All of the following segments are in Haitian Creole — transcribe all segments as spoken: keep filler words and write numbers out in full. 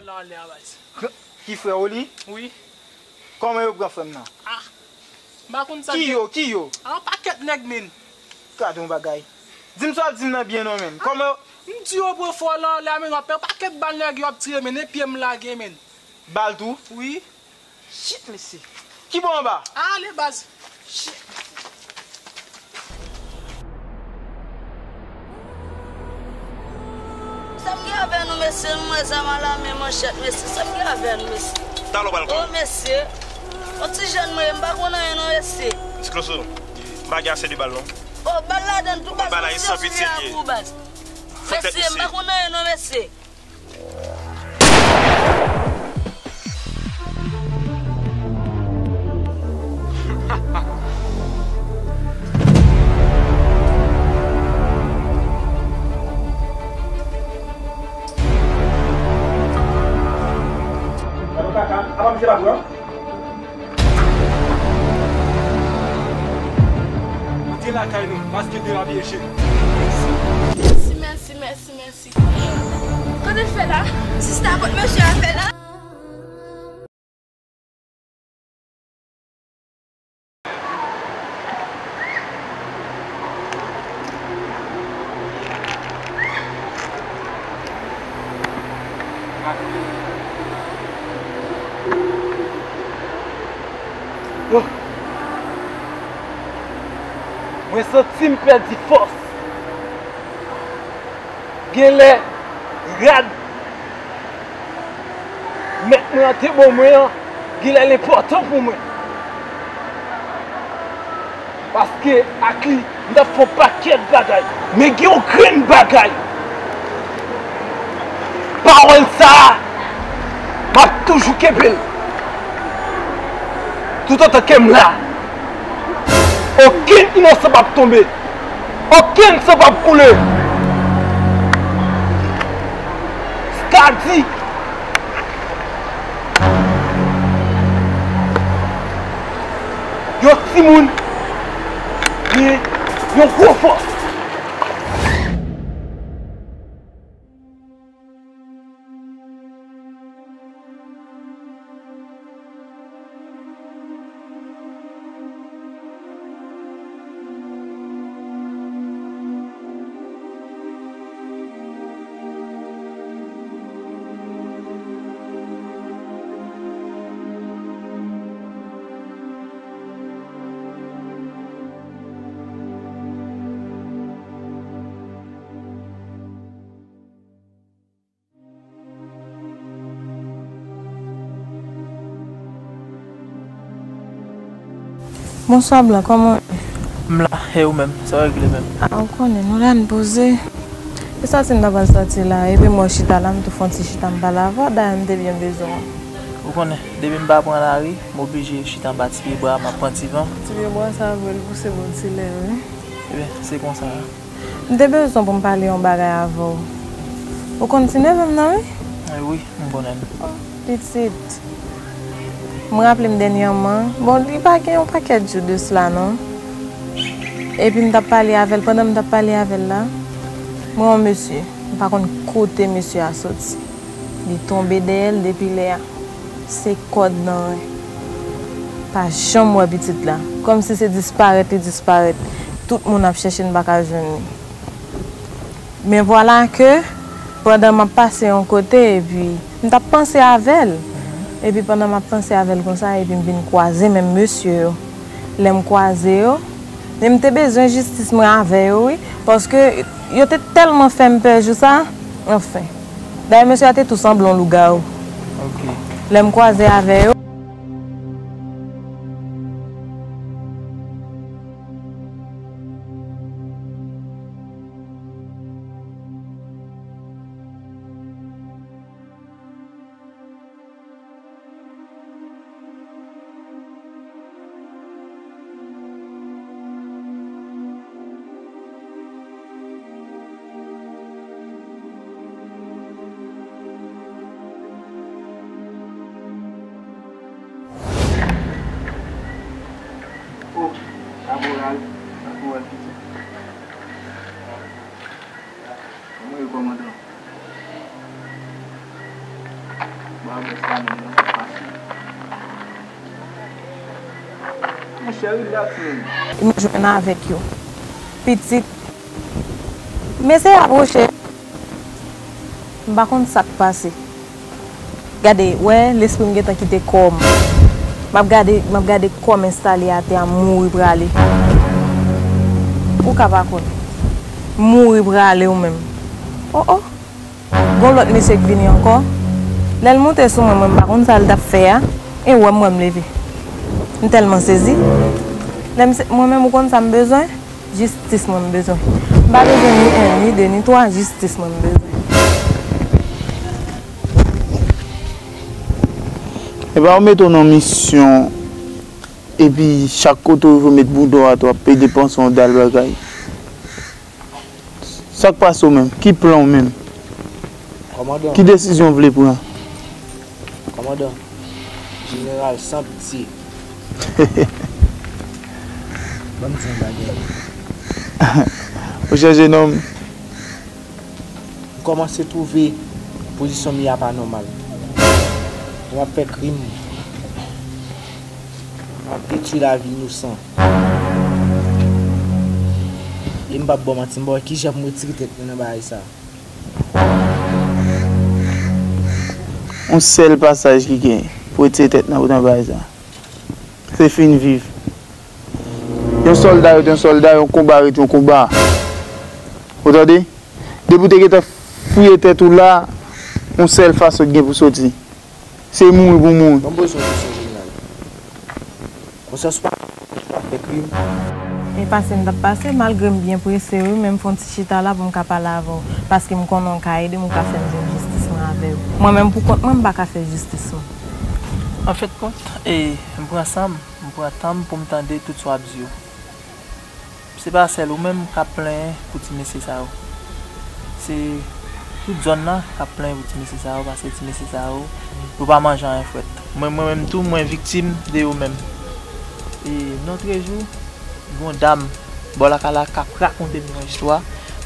Fò la anlè a, baz. Ki frè w li? Wi. Kòman yo pran frè m nan? Ah, m pa konn sa. Ki yo? Ki yo? Ah, yon pakèt nèg, men. Gade yon bagay. Di m sa w ap di m nan byen non, men. Kòman yo? M di yo pran fò la anlè a, men, w ap pè pakèt bal nèg yo ap tire, men, e pye m lage, men. Bal tou? Wi. Shit, mesye. Ki bò anba? Ale, baz. Shit, mesye. Sa m gen avè nou, mesye? M wè zam a la men, manchèt, mesye. Sa m gen avè nou, mesye? Talè w pral konnen. O, mesye. Yon ti jèn mwen ye, m pa konn anyen non, mesye. Ti Kloso, m pa gen ase de bal non. O, bal ladan l tou, baz. Bal la, e san pitye l ye. Mesye, m pa konn anyen non, mesye. Moute lakay nou, paske derape cheri. Mèsi, mèsi, mèsi, mèsi. Kote l fè la? Sista, kot mesye a fè la? Mwen santi m pèdi fòs. Genlè rad mèt mwen an te ban mwen an, genlè l enpòtan pou mwen. Paske ak li, m t ap fè yon pakèt bagay. Men gen yon grenn bagay. Pawòl sa a, m ap toujou kenbe l. Toutotan ke m la, okenn inosan p ap tonbe. Okenn san p ap koule. Stadi, yon timoun gen yon gwo fòs. Bonswa, Blan, kòman w ye? M la, e ou menm? Sa w regle menm? A, ou konnen, nou la, n poze. E sòti m ta pral sòti la, epi m wè w chita la, m tou fè yon ti chita, m pale avè w, dayè m te byen bezwen w. Ou konnen, depi m pa pran lari, m oblije chita anba ti pye bwa a, m ap pran ti van. Ti pye bwa sa a vre, l pouse bò ti lè, wi. Ebyen, se konsa. M te bezwen pou m pale yon bagay avè w. Ou konn ti neve m nan, wi? Eh wi, m konnen l. Oh, pitit. M raple m dènyèman. Bon, li pa gen yon pakèt jou de sila, non. Epi m t ap pale avè l. Pandan m t ap pale avè l la, m wè yon mesye. M pa konn kote mesye a soti. Li tonbe dèyè l depi lè a. Se kòd nan ren. Pa janm wè pitit la. Kòmsi se disparèt li disparèt. Tout moun ap chèche n pa ka jwenn li. Men vwala ke, pandan m ap pase yon kote, epi m t ap panse avè l. Epi pandan m ap panse avè l konsa, epi m vin kwaze menm mesye yo. Lè m kwaze yo, men m te bezwen jistis mwen avè yo, wi. Paske yo te tèlman fè m pè jou sa. Anfen. Dayè, mesye a te tou sanble yon lougawou. Ok. Lè m kwaze avè yo. Monchè, relax, man. M jwenn avèk yo. Pitit. Mesye a pwoche. M pa konn sa k pase. Gade, wè, lespri m gentan kite kò m. M ap gade, m ap gade kò m enstale atè a, mouri prale. Ou ka pa konn. Mouri prale ou menm. Oh, oh. Gon lòt mesye k vini ankò. Lè l monte sou mwen, mwen m pa konn sa l t ap fè a. E wè m, wè m leve. M tèlman sezi. Lè m se, mwen menm, ou konn sa m bezwen? Jistis mwen m bezwen. M pa bezwen ni en, ni de, ni twa, jistis mwen m bezwen. Epa ou mete w nan misyon, epi chak kote w rive w met bouda w atè, w ap pede panse yon dal bagay. Sa k pase w menm? Ki plan w menm? Kòmandan. Ki desizyon w vle pran? Kòmandan. Jeneral san pitye. Ban m di yon bagay. Monchè jenòm. M kòmanse twouve pozisyon m ye a pa nòmal. Lè m ap fè krim, m ap detwi lavi inosan. E m p ap ba w manti, m pa wè kijan pou m retire tèt mwen nan bagay sa. Yon sèl pasaj ki gen pou retire tèt nan, nan bagay sa. Se fin viv. Yon sòlda rete yon sòlda, yon konba rete yon konba. Ou tande? Depi w te gentan fouye tèt ou la, yon sèl fason ki gen pou soti. Se mouri pou mouri. Ban m poze w yon kesyon, jeneral. Konsyans ou pa fè krim? E pase m t ap pase, malgre m byen prese, wi, men m fè yon ti chita la pou m ka pale avè w. Paske m konnen w ka ede m, ou ka fè m jwenn jistis mwen avè w. Mwen menm, pou kont mwen, m pa ka fè jistis mwen. Anfendkont, e, m pran san m, m pran tan m pou m tande tout sa w ap di yo. Se pa sèl ou menm k ap plenyen pou ti mesye sa yo. Se tout zòn nan k ap plenyen pou ti mesye sa yo, paske ti mesye sa yo, yo pa manje anyen frèt. Mwen, mwen menm tou, mwen viktim de yo menm. E nòtrejou, gen yon dam bò lakay la k ap rakonte m yon istwa,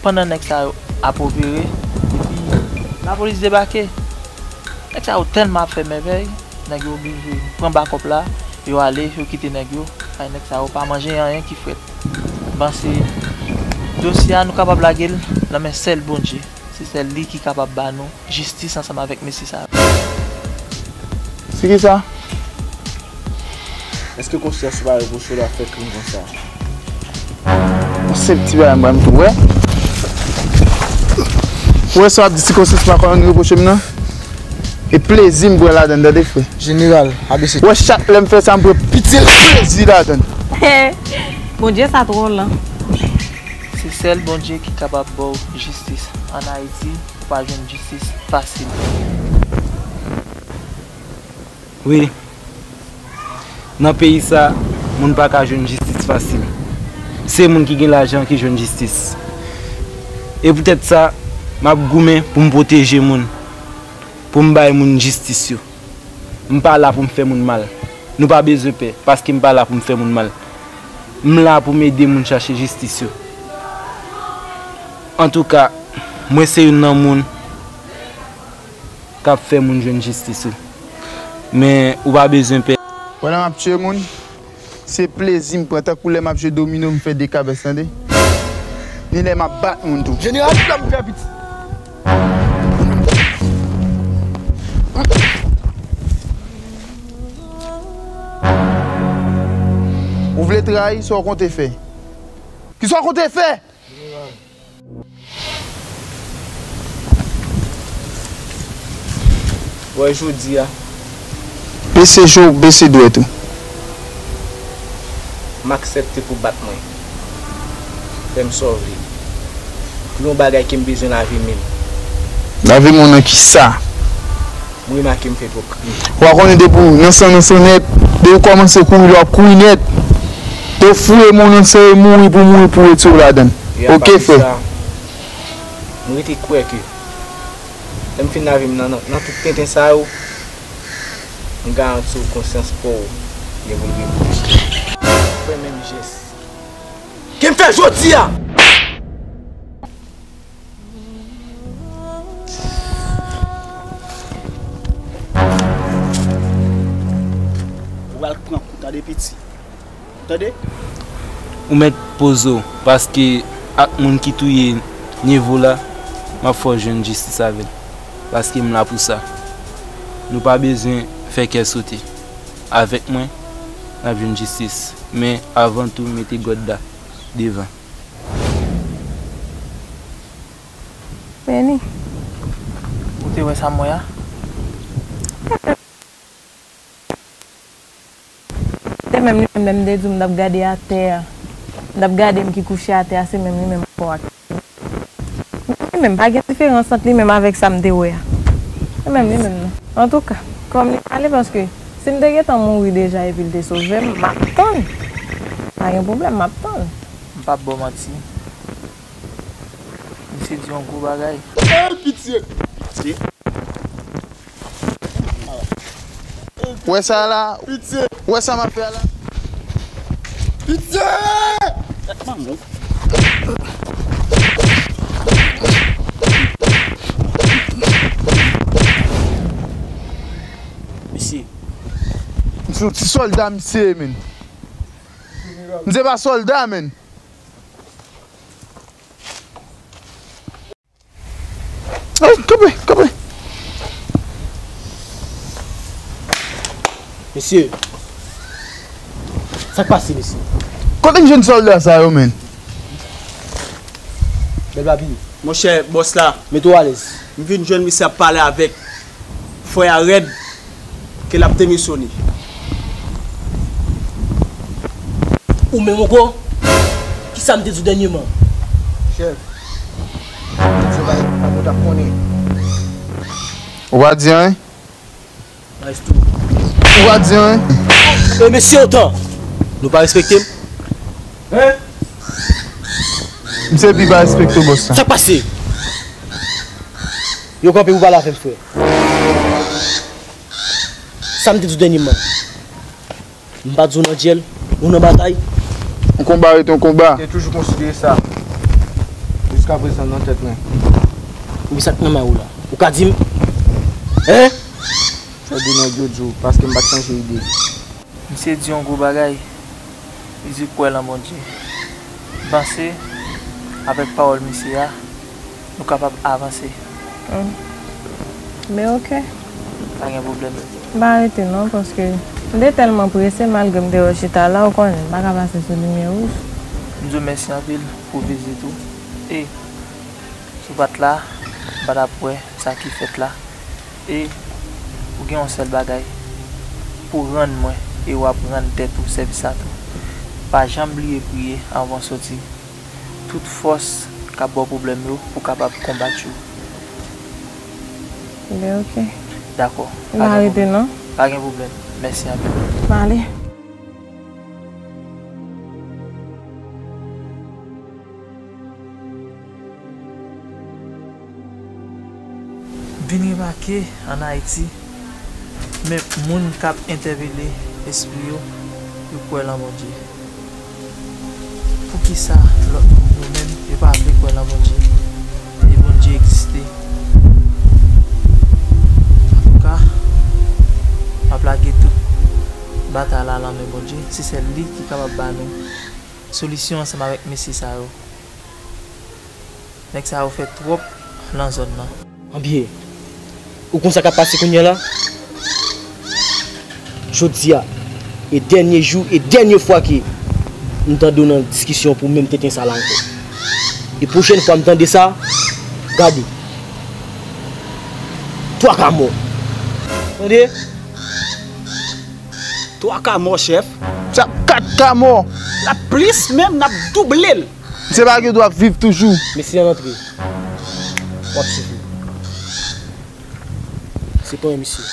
pandan nèg sa yo ap opere, epi lapolis debake. Nèg sa yo tèlman ap fè mèvèy, nèg yo oblije pran bakòp la, yo ale, yo kite nèg yo, kay nèg sa yo pa manje anyen ki frèt. M panse dosye a nou kapab lage l nan men sèl Bondye. Se sèl li ki kapab ba nou jistis ansanm avèk mesye sa yo. Se kisa? Èske konsyans ou pa repwoche w lè w ap fè krim konsa? Yon senp ti bagay m pral tou wè. Ou wè sa w ap di, si konsyans pa konn repwoche m nan? E plezi m pran ladan l, tande frè. Jeneral, A B C. Ou wè chak lè m fè sa, m pran piti plezi ladan l. Bondye sa twò lan. Se sèl Bondye ki kapab ba w jistis. Ann Ayiti, ou pa jwenn jistis fasil. Wi. Nan peyi sa, moun pa ka jwenn jistis fasil. Se moun ki gen lajan ki jwenn jistis. E poutèt sa, m ap goumen pou m pwoteje moun, pou m bay moun jistis yo. M pa la pou m fè moun mal. Nou pa bezwen pè, paske m pa la pou m fè moun mal. M la pou m ede moun chache jistis yo. Antouka, mwen se youn nan moun k ap fè moun jwenn jistis yo. Men, ou pa bezwen pè. Pandan m ap tiye moun, se plezi m pran, tankou lè m ap jwe domino, m fè de kabès, tande? Ni lè m ap bat moun tou. Jeneral, fè m fè piti. Ou vle trayi, sa w konte fè? Kisa w konte fè? Wè jodi a. Bese je w, bese dwèt ou. M aksepte pou bat mwen. Fè m sa w vle. Pi yon bagay ke m bezwen lavi m menm. Lavi m ou nan kisa? M remake m fè twòp krim. Ou pa konnen depi w nan san nan san nèt, depi w kòmanse kouri la w ap kouri nèt. Depi w fouye moun nan sere mouri pou mouri pou retire w ladan l. Oke frè. M rete kwè ke lè m fin lavi m nan, nan, nan tout tenten sa yo, m garanti w konsyans pa w gen pou l repwoche. Fè menm jès ke m fè jodi a. Tande piti. Tande? Ou mèt poze w, paske ak moun ki touye Nevo la, m ap fè w jwenn jistis avè l. Paske m la pou sa. Nou pa bezwen fè kè sote. Avèk mwen, n ap jwenn jistis. Men, avan tou, mete gòd la devan. Benny. Ou te wè sa m wè a? Se menm li menm, lè m te di w m t ap gade atè a, m t ap gade m ki kouche atè a, se menm li menm ankò a. Li menm, pa gen diferans ant li menm avèk sa m te wè a. Se menm li menm non. Antouka, kòm li pale, paske si m te gentan mouri deja epi l te sove m, m ap tann. Pa gen pwoblèm, m ap tann. M p ap ba w manti. Misye di yon gwo bagay. Ey, pitye! Pitye? Wè sa la? Pitye! Wè sa m ap fè a la? Pitye! Mesye. M se yon ti sòlda, misye, menn. M se pa sòlda, menn. Ay, kanpe, kanpe. Mesye, sa k pase, mesye? Kote n jwenn sòlda sa yo, menn? Bèl papi. Monchè, bòs la. Mete w alèz. M vin jwenn misye ap pale avèk frè a rèd ke l ap demisyone. Ou menm ankò? Kisa m te di w dènyèman? Chèf, se bagay nou t ap konnen. Ou pa di anyen? Maestro. Ou pa di anyen? E mesye otan, nou pa respekte m? Hein? Misye pi pa respekte bòs la. Sa k pase? Yo kanpe pou pale avè m, frè. Sa m te di w dènyèman? M pa di w nan dyèl, ou nan batay. Yon konba rete yon konba. Te toujou konsidere sa. Jiskaprezan nan tèt mwen. Ou sa k nan men ou la? Ou ka di m? Hein? Fò de nèg yo di w, paske m pa t chanje ide. Misye di yon gwo bagay. Li di kwè lan Bondye. M panse, avèk pawòl misye a, nou kapab avanse. Hmm. Men oke. Pa gen pwoblèm. M pa rete non, paske m te tèlman prese, malgre m te wè w chita la, ou konnen, m pa ka pase sou limyè wouj. M di w mèsi anpil pou vizit ou. E, si w pa t la, m pa t ap wè sa ki fèt la. E, ou gen yon sèl bagay pou rann mwen, e w ap rann tèt ou sèvis la tou. Pa janm bliye priye anvan w soti. Tout fòs k ap ba w pwoblèm yo pou w kapab konbat yo. Ben, oke. Dakò. M pa rete non. Pa gen pwoblèm. Mèsi anpil. M ale. M vin remake ann Ayiti, men moun k ap entèpele espri yo, yo kwè lan Bondye. Poukisa lòt moun yo menm, yo pa vle kwè lan Bondye? E Bondye egziste. Antouka, m ap lage tout batay la lan men Bondye. Se sèl li ki kapab ba nou solisyon ansanm avèk mesye sa yo. Nèg sa yo fè twòp lan zòn nan. Anbyen, ou konn sa k ap pase kounye a la? Jodi a, e dènye jou, e dènye fwa ke m tande w nan diskisyon pou menm tenten sa la ankò. E pwochèn fwa m tande sa, gade. Twa ka mò. Tande? Twa ka mò, chèf. Sa kat ka mò. L ap plis menm, n ap double l. Misye pa gen dwa viv toujou. Mesye an antre. W ap swiv li. Se pran misye.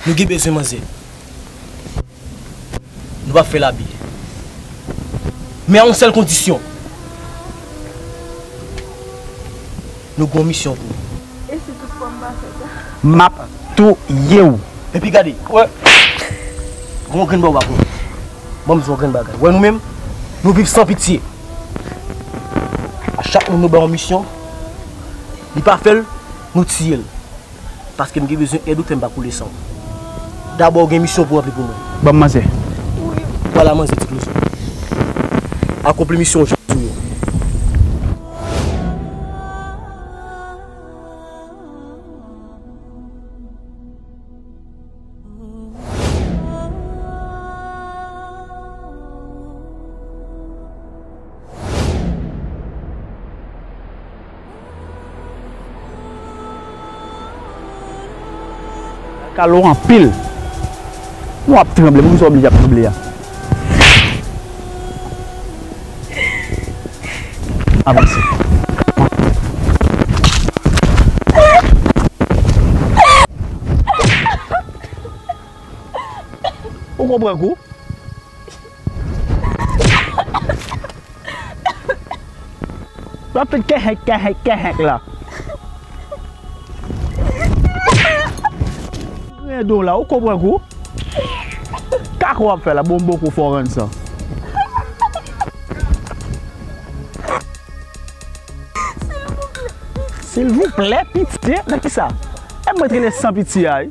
Nou gen bezwen manzè. Nou p ap fè l abiye. Men a yon sèl kondisyon. Nou gen yon misyon pou ou. E si toutfwa m pa fè sa? M ap touye w. Epi gade, wè. Gon grenn bò w ap wè. Ban m di w yon grenn bagay. Wè nou menm, nou viv san pitye. A chak moun nou ba yon misyon, li pa fè l, nou tiye l. Paske m gen bezwen èd ou, fè m pa koule san w. Dabò, w gen misyon pou ranpli pou mwen. Ban m manzè. Vwala manzè, ti klozo. Akonpli misyon w, jan m di w yo. Kalo anpil. W ap tranble, poukisa w oblije ap tranble a? Avanse. Ou konprann kou? W ap fè kèhèk, kèhèk, kèhèk la. Ren do la, ou konprann kou? Kako w ap fè la, bon, bon kou fò rann sa. Silvouplè, pitye, nan kisa? E mwen t rele san pitye a, wi.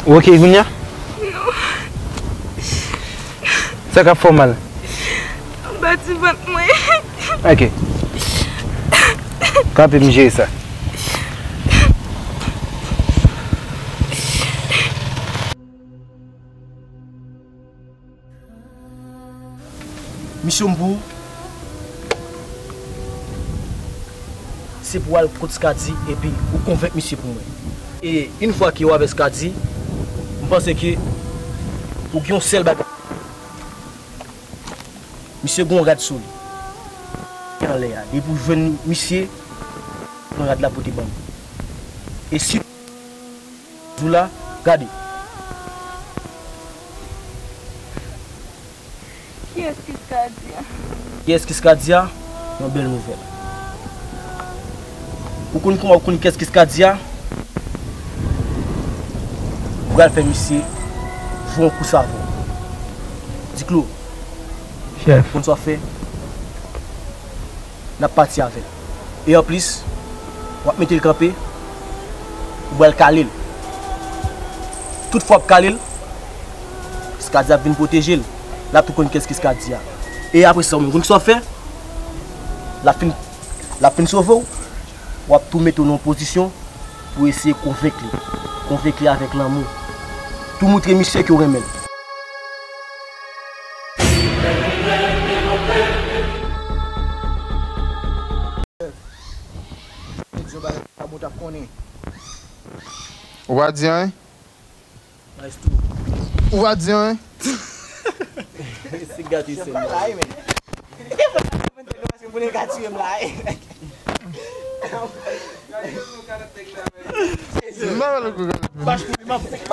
Ou oke kounye a? Non. Sa k ap fè w mal? Anba ti vant mwen. Oke. Kanpe, m jere sa. Misyon m pou ou, se pou w al kot Skady epi ou konvenk misye pou mwen. E yon fwa ke w avè Skady, m panse ke ou gen yon sèl bagay. Misye gen yon rad sou li. Anlè a, depi w jwenn misye, pran rad la pote ban m. E si Zoula, gade. Kiyès ki Skady a? Kiyès ki Skady a? Yon bèl nouvèl. Ou konn kouman ou konn kiyès ki Skady a? Ou pral fè misye jwe yon kou savon. Diklo. Chèf. Ou konn sa w ap fè? N ap pati avè l. E anplis, w ap mete l kanpe, ou pral kale l. Tout fwa w ap kale l, Skady ap vin pwoteje l. L ap tou konn kiyès ki Skady a. E apre sa, ou menm, konn sa w ap fè? L ap fin, l ap fin sove w, w ap tou mete w nan yon pozisyon pou eseye konvenk li. Konvenk li avèk lanmou. Tou moutre misye ke w renmen l. Ou pa di anyen? Ou pa di anyen? Se gate sèl la. M pa wè lòt kou gade.